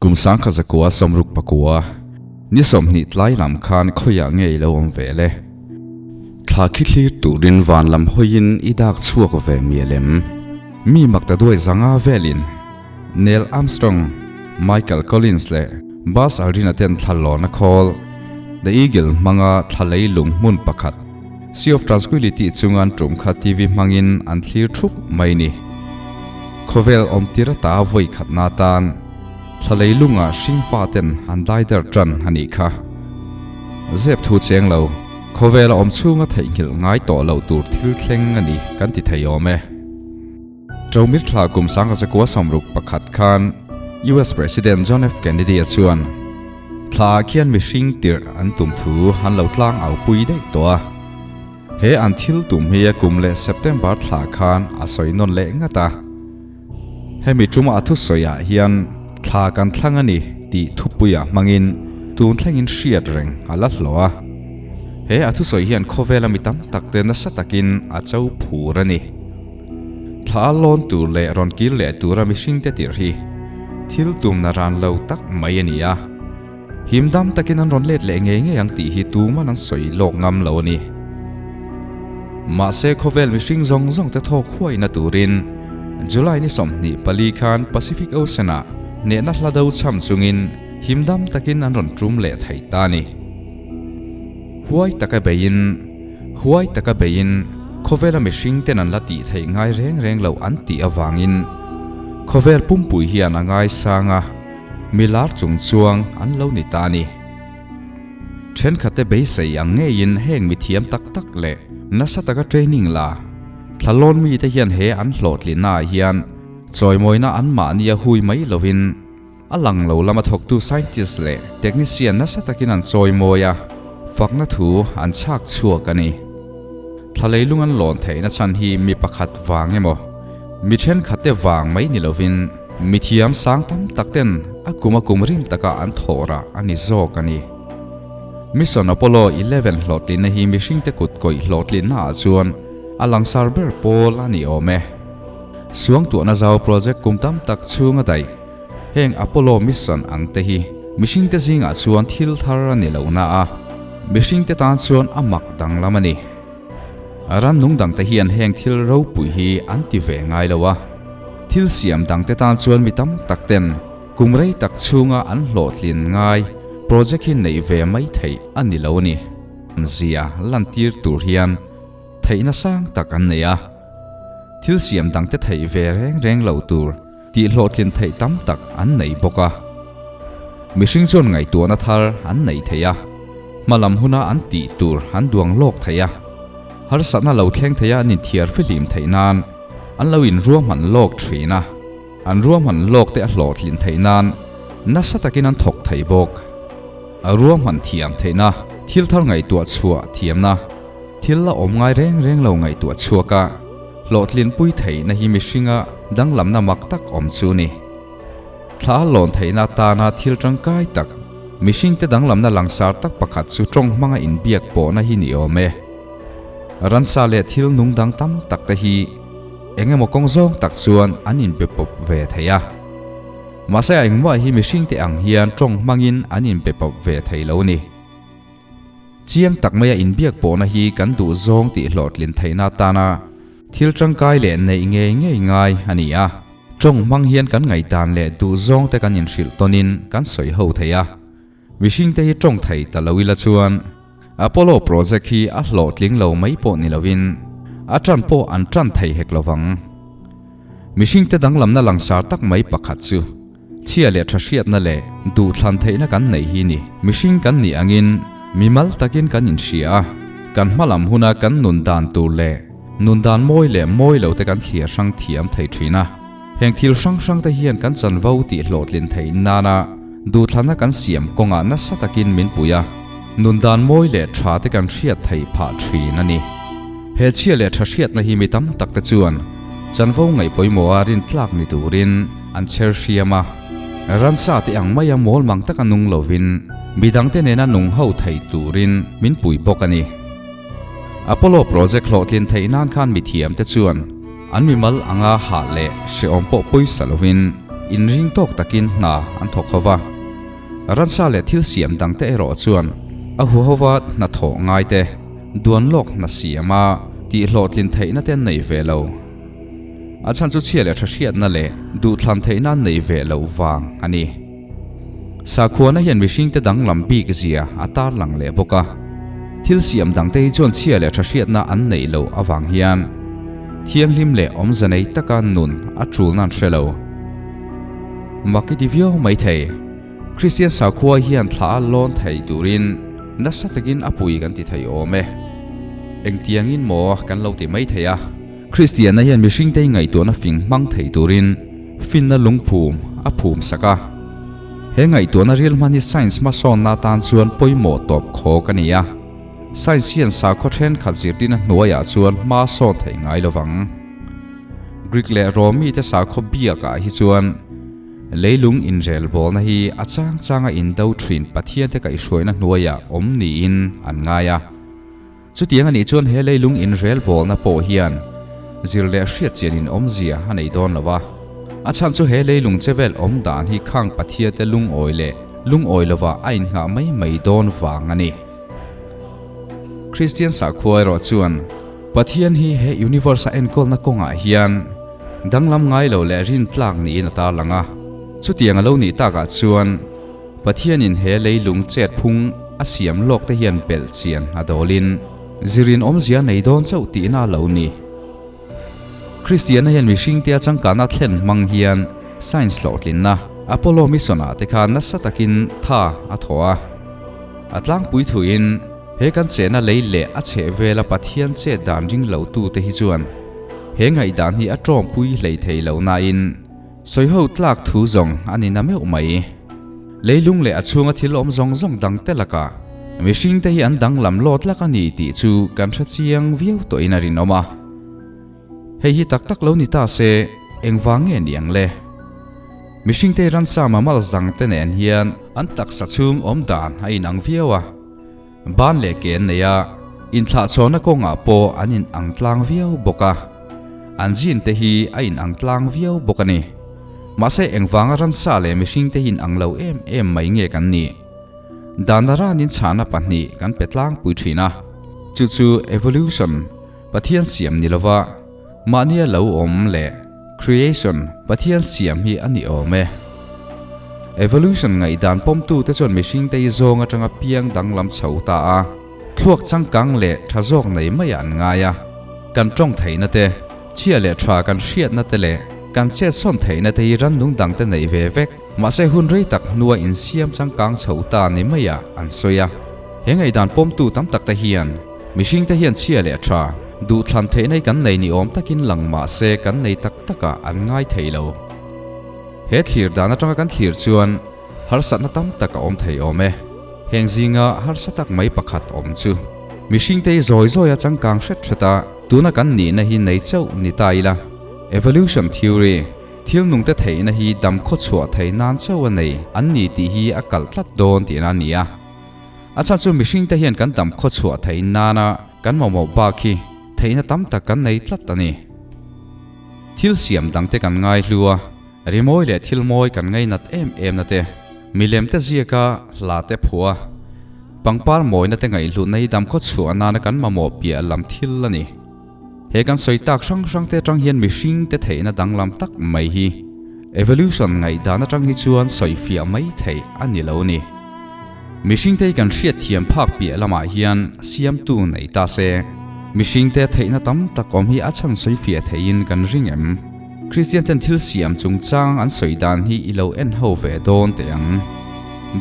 Kum 1969, ni 20 tlai lam khan khawiah nge i lo awm ve le? Thla khi thlir turin van lam hawiin i dak chhuak ve mial em? Mi makta duai zanga velin Neil Armstrong, Michael Collins leh Buzz Aldrin-a ten thla lawn a khawl. The Eagle hmanga thla leilung hmun pakhat, Sea of Tranquility chunga an tum kha TV hmangin an thlir thup mai ni. Khawvel awmtir ata vawi khatna atan thla leilunga hringfa ten an dai der tan a nih kha. Zep thu cheng lo, khawvela awm chhunga theihnghilh ngai tawh loh tur thil thleng a ni kan ti thei awm e. Ṭomir thla kum 1961 khan US President John F. Kennedy-a chuan thla ah khian mihring tirh an tum thu an lo tlang au pui daih tawh a. He an thil tum hi a kum leh September thla khan a sawi nawn leh ngat a. Hemi ṭuma a thusawi ah hian thla kan thlang a ni tih thupuia hmangin tun thlengin hriat reng a la hlawh a. He a thusawi hian khawvela mi tam tak te nasa takin a cho phur a ni. Thla a lawn tur leh rawn kir leh tura mihringte tirh hi thil tumna ran lo tak mai a ni a. Him dam takin an rawn let leh ngei ngei ang tih hi tuman an sawi lawk ngam lo a ni. Mahse khawvel mihring zawng zawng te thawk huaina turin July ni 24 khan Pacific Ocean-ah hnehna hla do cham chungin him dam takin an rawn tum leh thei ta a ni. Huai taka beiin. Huai taka beiin khawvela mihring ten an la tih theih ngai reng reng loh an tih avangin khawvel pumpui hian a ngaisang a, mi lar chung chuang an lo ni ta a ni. Thenkhatte beisei ang ngeiin heng mi thiam tak tak leh nasa taka training la thlalawn mite hian he an hlawhtlinna ah hian chawimawina anmahnia hui mai lovin, A lang lo lama thawktu scientist leh technician nasa takin an chawi mawi a, fakna thu an chhak chhuak a ni. Thla leilung an lawn theihna chhan hi mi pakhat vang emaw, mi thenkhatte vang mai ni lovin mi thiam sang tam tak ten a kum a kum rim taka an thawh rah a ni zawk a ni. Mission Apollo 11 hlawhtlinna hi mihringte kut kawih hlawhtlinna ah chuan a langsar ber pawl a ni awm e. Suangtuahna zau project kum tam tak chhunga daih. Heng Apollo mission ang te hi mihringte zingah chuan thil thar a ni lo na a, mihringte tan chuan a mak danglam a ni. Rannung dangte hian heng thil ropui hi an ti ve ngai lo a, thil siam dangte tan chuan mi tam tak ten kum rei tak chhunga an hlawhtlin ngai project hi neih ve mai theih a ni lo a ni. Zia lantir tur hian theihna sang tak an nei a, thil siam dangte theih ve reng reng lo tur Tih hlawhtlin theih tam tak an nei bawk a. Mihring chuan ngaihtuahna thar an nei thei a, hmalam huna an tih tur an duang lawk thei a, harsatna lo thleng theia an inthiar fihlim theih nan an lo inruahman lawk thin a, an ruahman lawk te a hlawhtlin theih nan nasa takin an thawk thei bawk. A ruahman thiam theihna, thil thar ngaihtuah chhuah thiamna, thil la awm ngai reng reng lo ngaihtuah chhuak a, Hlawhtlinpui theihna hi mihringa danglamna mak tak awm chu ni. Thla a lawn theihna atana thil tangkai tak, mihringte danglamna langsar tak pakhat chu tawng hmanga inbiak pawhna hi ni awm e. Ransa leh thil nung dang tam tak te hi eng emaw kawng zawng tak chuan an inbe pawp ve thei a. Mahse a engmah hi mihringte ang hian tawng hmangin an inbe pawp ve thei lo ni. Chiang tak maia inbiak pawhna hi kan duh zawng tih hlawhtlin theihna atana thil tangkai leh neih ngei ngei ngai a ni a. Tawng hmang hian kan ngaihdan leh duh zawngte kan inhrilh tawnin kan sawi ho thei a. Mihringte hi tawng thei ta lo ila chuan Apollo project hi a hlawhtling lo mai pawh ni lovin a tan pawh an tan thei hek lovang. Mihringte danglamna langsar tak mai pakhat chu Chhia leh tha hriatna leh duhthlan theihna kan neih hi ni. Mihring kan nih angin mimal takin kan inhria a, kan hmalam huna kan nun dan tur leh nun dan mawi leh mawi lo te kan thliar hrang thiam thei thin a. Heng thil hrang hrang te hian kan chanvo tih hlawhtlin theih nana duhthlanna kan siam kawngah nasa takin min pui a, nun dan mawi leh tha te kan hriat theih phah thin a ni. He chhia leh tha hriatna hi mi tam tak te chuan chanvo ngaih pawimawha rintlak ni turin, An chher hriam a, ransa te ang maia mawl mang taka nung lovin midangte nena nung ho thei turin min pui bawk a ni. Apollo project hlawhtlin theih nan khan mithiamte chuan an mimal anga hah leh hrehawm pawh pawisa lovin inring tawk takin hna an thawk ho va. Ransa leh thil siam dangte erawh chuan a huhova hnathawh ngaite duan lawk hna siama tihhlawhtlin theihna te an nei ve lo. A chhan chu chhia leh tha hriatna leh duhthlan theihna an nei ve loh vang a ni. Sakhuana hian mihringte danglam bik zia a tarlang leh bawk a. Thil siam dangte hi chuan chhia leh tha hriatna an neih loh avang hian thianghlim leh awmze nei taka nun a tulna an hre lo. Mak i ti viau mai thei. Kristian sakhua hian thla a lawn thei turin nasa takin a pui kan ti thei awm e. Engtiangin maw kan lo ti mai thei a. Kristianna hian mihringte ngaihtuahna fing hmang thei turin finna lungphum a phum sak a. He ngaihtuahna ril hman hi science hmasawnna atan chuan pawimawh tawp khawk a ni a. Science hian sakhaw thenkhat zirtirna hnuaiah chuan hma sawn theih ngai lovang. Greek leh Rome mite sakhaw biakah hi chuan leilung inrelbawlna hi a chang changa indo thin pathiante kaihhruaina hnuaiah awm niin an ngai a. Chutiang a nih chuan he leilung inrelbawlna pawh hian zir leh hriat chianin awmzia a nei dawn lo a. A chhan chu he leilung chevel awm dan hi khang Pathiate lungawi leh lungawi lovah a innghah mai mai dawn vang a ni. Kristian sakhua erawh chuan Pathian hi he universe a enkawlna kawngah hian danglam ngai lo leh rintlak niin a tarlang a. Chutiang a lo nih takah chuan Pathianin he leilung chet phung a siam lawk te hian belh chian a dawlin zirin awmzia nei dawn chauh tihna a lo ni. Kristianna hian mihringte a changkana thlen hmang hian science hlawhtlinna Apollo mission ah te khan nasa takin tha a thaw a. A tlangpui thuin he kan chehna lei leh a chheh vela Pathian chet dan ring lo tu te hi chuan he ngaihdan hi a tawngpui hlei thei lo nain Sawiho tlak thu zawng a ni na meuh mai. Leilung leh a chhunga thil awm zawng zawng dang te lakah mihringte hi an danglam lawt lak a ni tih chu kan hre chiang viau tawhin a rinawm a. Hei hi tak tak lo ni ta se engvang nge ni ang le? Mihringte ransa mammal zang te nen hian an taksa chhung awm dan a inang viau a. Ban leh ke an nei a, inthlahchhawnna kawngah pawh an inang tlang viau bawk a. An gene te hi a inang tlang viau bawk a ni. Mahse engvanga ransa leh mihring te hi inang lo em em mai nge kan nih? Dana ranin chhahna pahnih kan pe tlangpui thin a, chu chu evolution, Pathian siam ni lova mahnia lo awm leh creation, Pathian siam hi a ni awm e. Evolution ngaihdan pawmtute chuan mihringte hi zawng atanga piang danglam chho ta a, thluak changkang leh tha zawk nei maiah an ngai a. Kan tawng theihna te, chhia leh tha kan hriatna te leh kan chetsawn theihna te hi rannung dangte neih ve vek. Mahse hun rei tak hnua insiam changkang chho ta ni maiah an sawi a. He ngaihdan pawmtu tam takte hian mihringte hian chhia leh tha, duhthlan theihna hi kan nei ni awm takin lang mahse kan nei tak takah an ngai thei lo. He thlir dan atanga kan thlir chuan harsatna tam tak a awm thei awm e. Heng zinga harsa tak mai pakhat awm chu mihringte hi zawi zawia changkang hret hret a, tuna kan nihna hi nei chauh ni ta ila. Evolution theory. Thil nungte theihna hi dam khawchhuah thei nan chauh a nei an ni tih hi a kalh tlat dawn tihna a ni a. A chhan chu mihringte hian kan dam khawchhuah theih nana kan mamawh bak hi theihna tam tak kan nei tlat a ni. Thil siam dangte kan ngai hlu a, rimawi leh thil mawi kan ngainat em em na te, milemte ziaka hla te phuah a, pangpar mawina te ngaihhlutna hi dam khawchhuah nana kan mamawh piah lam thil a ni. He kan sawi tak hrang hrang te atang hian mihring te theihna danglam tak mai hi evolution ngaihdan atang hi chuan sawi fiah mai theih a ni lo ni. Mihring te hi kan hriat thiam phak piah lamah hian siamtu nei ta se, mihring te theihna tam tak awm hi a chhan sawi fiah theihin kan ring em? Kristian ten thil siam chungchang an sawi dan hi i lo en ho ve dawn teh ang.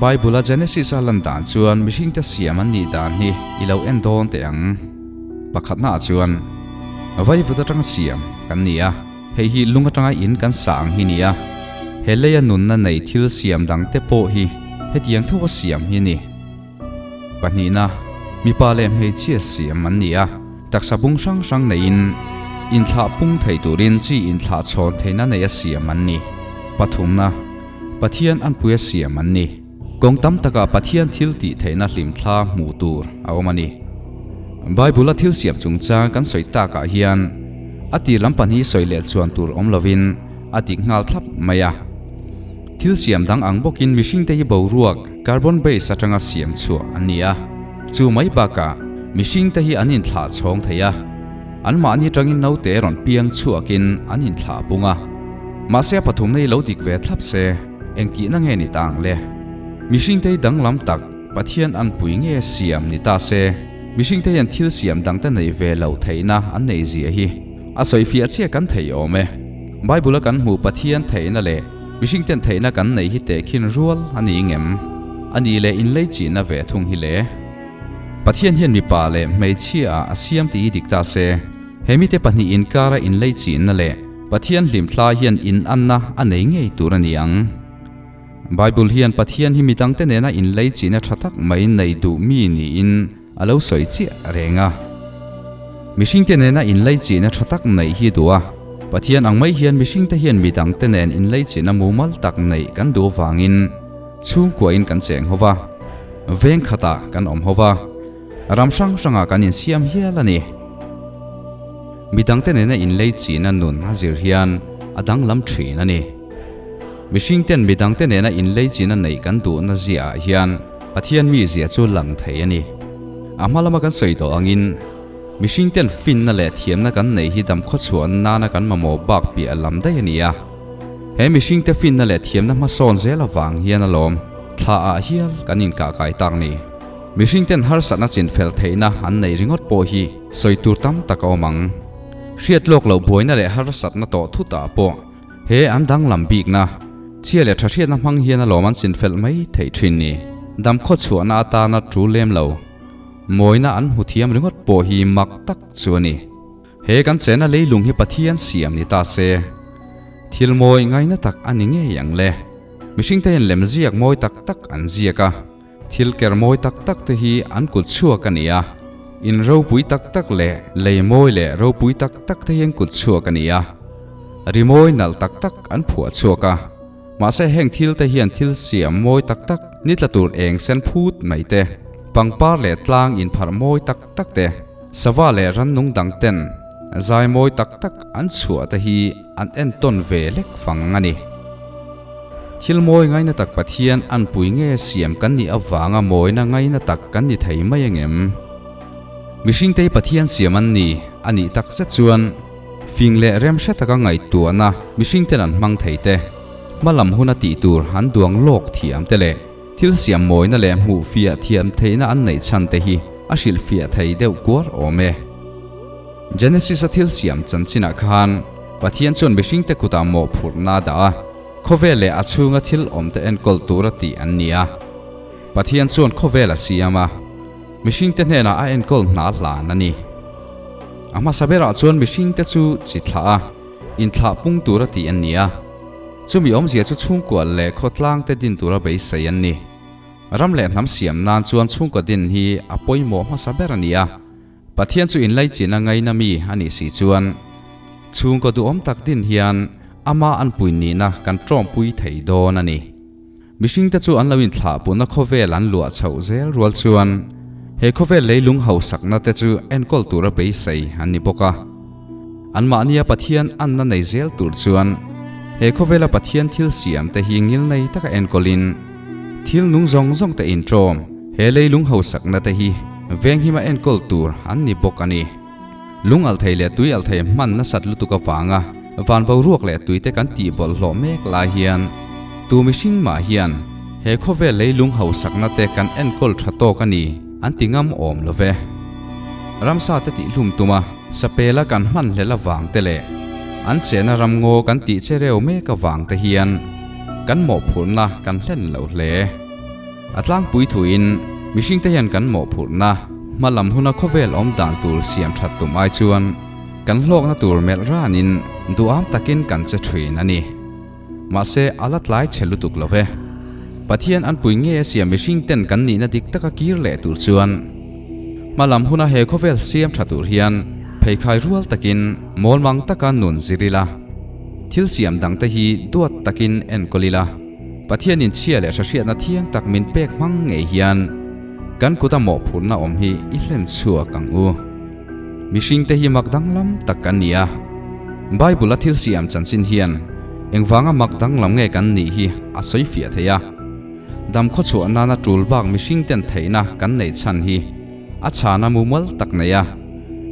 Bible a Genesis a lan dan chuan mihring te siam an nih dan hi i lo en dawn teh ang. Pakhatnaah chuan vaivut atanga siam kan ni a, hei hi lung atanga in kan sa ang hi ni a, he leia nunna nei thil siam dangte pawh hi hetiang tho a siam hi a ni. Pahnihna, mipa leh hmeichhia siam an ni a, taksa bung hrang hrang neiin inthlah pung thei turin chi inthlah chhawn theihna nei a siam an ni. Pathumna, Pathian anpuia siam an ni. Kawng tam takah Pathian thil tih theihna hlimthla hmuh tur a awm a ni. Bible-a thil siam chungchang kan sawi takah hian a tir lam pahnih sawi leh chuan tur awm lovin a dik nghal thlap mai a. Thil siam dang ang bawkin mihringte hi boruak, carbon base, atanga siam chhuah an ni a. Chu mai bakah mihringte hi an inthlah chhawng thei a, anmahni atangin naute rawn piang chhuakin an inthlah pung a. Mahse a pathumna hi lo dik ve thlap se, engtihna nge ni ta ang le? Mihringte hi danglam tak Pathian an pui nge siam ni ta se, mihringte hian thil siam dangte nei ve loh theihna an nei zia hi a sawifiah chiah kan thei awm e. Bible-a kan hmuh Pathian theihna leh mihringten theihna kan neih hi tehkhin rual a ni ngem? A nih leh inlei chihna ve thung hi le? Pathian hian mipa leh hmeichhia ah a siam tih hi dik ta se, he mite pahnih inkara inlei chihna leh Pathian hlimthla hian inanna a nei ngei tur a ni ang. Bible hian Pathian hi midangte nena inlei chihna tha tak mai nei duh mi niin a lo sawi chiah reng a. Mihringte nena inlei chihna tha tak neih hi duh a. Pathian ang mai hian mihringte hian midangte nen inlei chihna mumal tak neih kan duh avangin chhungkuain kan cheng ho va, veng khatah kan awm ho va, ram hrang hrangah kan insiam hial a ni. Midangte nena inlei chihna nun a zir hian a danglam thin a ni. Mihringten midangte nena inlei chihna neih kan duhna ziaah hian Pathian mizia chu lang thei a ni. A hma lama kan sawi tawh angin, mihringten finna leh thiamna kan neih hi damkhawchhuah nana kan mamawh bak piah lam daih a ni a. He mihringte finna leh thiamna hmasawn zel avang hian alawm thla ah hial kan inkahkai tak ni. Mihringten harsatna chinfel theihna an neih ringawt pawh hi sawi tur tam tak a awm ang. Hriat lawk loh buaina leh harsatna tawh thutah pawh He an danglam bikna, chhia leh tha hriatna hmang hian alawm an chinfelh mai theih thin ni. Damkhaw chhuahna atana tul lem lo, mawina an hmu thiam ringawt pawh hi mak tak chu a ni. He kan chena leilung hi Pathian siam ni ta se, thil mawi ngaina tak a ni ngei ang le. Mihringte hian lemziak mawi tak tak an ziak a. Thil ker mawi tak tak te hi an kut chhuak a ni a, in ropui tak tak leh lei mawi leh ropui tak tak te hi an kut chhuak a ni a, rimawi nalh tak tak an phuah chhuak a. Mahse heng thil te hian thil siam mawi tak tak, ni tla tur eng sen phut mai te, pangpar leh tlang inpharh mawi tak tak te, sava leh rannung dang ten zai mawi tak tak an chhuah te hi an entawn ve lek fang a ni. Thil mawi ngaina tak Pathian an pui nge siam kan nih avanga mawina ngaina tak kan ni thei mai angem? Mihringte hi Pathian siam an ni a nih tak zet chuan fing leh rem hre taka ngaihtuahna mihringten an hmang thei te, hmalam huna tih tur an duang lawk thiam te leh thil siam mawina leh hmuh fiah thiam theihna an neih chhan te hi a hrilhfiah thei deuh kuar awm e. Genesis-a thil siam chanchinah khan Pathian chuan mihringte kutah mawhphurhna a dah a, khawvel leh a chhunga thil awmte enkawl tura tih an ni a. Pathian chuan khawvel a siam a, mihringte hnenah a enkawl hna hlan a ni. A hmasa berah chuan mihringte chu chi thlah a, inthlah pung tura tih an ni a. Chumi awmzia chu chhungkua leh khawtlangte din tura beisei an ni. Ram leh hnam siam nan chuan chhungkaw din hi a pawimawh hmasa ber a ni a. Pathian chu inlaichin a ngaina mi a nih si chuan chhungkaw duhawm tak din hian ama an pui nihna kan tawmpui thei dawn a ni. Mihringte chu an lo inthlahpuna khawvel an luah chhoh zel rual chuan he khawvel leilung hausakna te chu enkawl tura beisei an ni bawk a. Anmahnia Pathian anna nei zel tur chuan he khawvela Pathian thil siam te hi ngilnei taka enkawlin thil nung zawng zawng te intawm he leilung hausakna te hi venghima enkawl tur an ni bawk a ni. Lung alh thei leh tui alh thei hman nasat lutuk avanga van boruak leh tui te kan tih bawlhhlawh mek lai hian tu mihring mah hian he khawvel leilung hausakna te kan enkawl tha tawk a ni an ti ngam awm lo ve. Ramsa te tihhlum tuma Sapela kan hman hlel avang te leh an chehna ramngaw kan tih che reu mek avang te hian kan mawhphurhna kan hlen lo hle. A tlangpui thuin mihringte hian kan mawhphurhna hma lam huna khawvel awm dan tur siam that tum ai chuan kan hlawkna tur melh ranin duham takin kan che thin a ni. Mahse a la tlai chhe lutuk lo ve. Pathian an pui nge a siam mihring ten kan nihna dik taka kir leh tur chuan hma lam huna he khawvel siam tha tur hian pheikhai rual takin mawlmang taka nun zir ila, thil siam dang te hi duat takin enkawl ila, Pathian in chhia leh hra hriatna thiang tak min pek hmang ngei hian kan kuta mawhphurhna awm hi i hlen chhuak ang u. Mihring te hi mak danglam tak kan ni a. Bible a thil siam chanchin hian. Engvanga mak danglam nge kan nih hi a sawi fiah thei a. Dam khawchhuah nana tul bak mihring ten theihna kan neih chhan hi a chhana mumal tak nei a.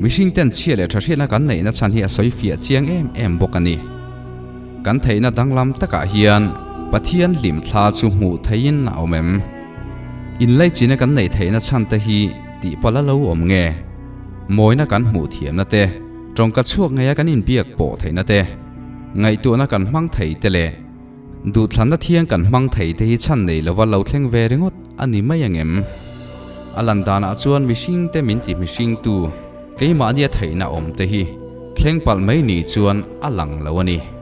Mihring ten chhia leh tha hriatna kan neihna chhan hi a sawi fiah chiang em em bawk a ni. Kan theihna danglam takah hian Pathian hlimthla chu hmuh theihin a awm em? Inlaichinna kan neih theihna chhan te hi tih palh a lo awm nge? Mawina kan hmuh thiamna te, tawngka chhuak ngeia kan inbiak pawh theihna te, ngaihtuahna kan hmang thei te leh duhthlanna thiang kan hmang thei te hi chhan nei lova lo thleng ve ringawt a ni mai angem? A lan danah chuan mihring te min ti mihringtu keimahnia theihna awm te hi thleng palh mai ni chuan a lang lo a ni.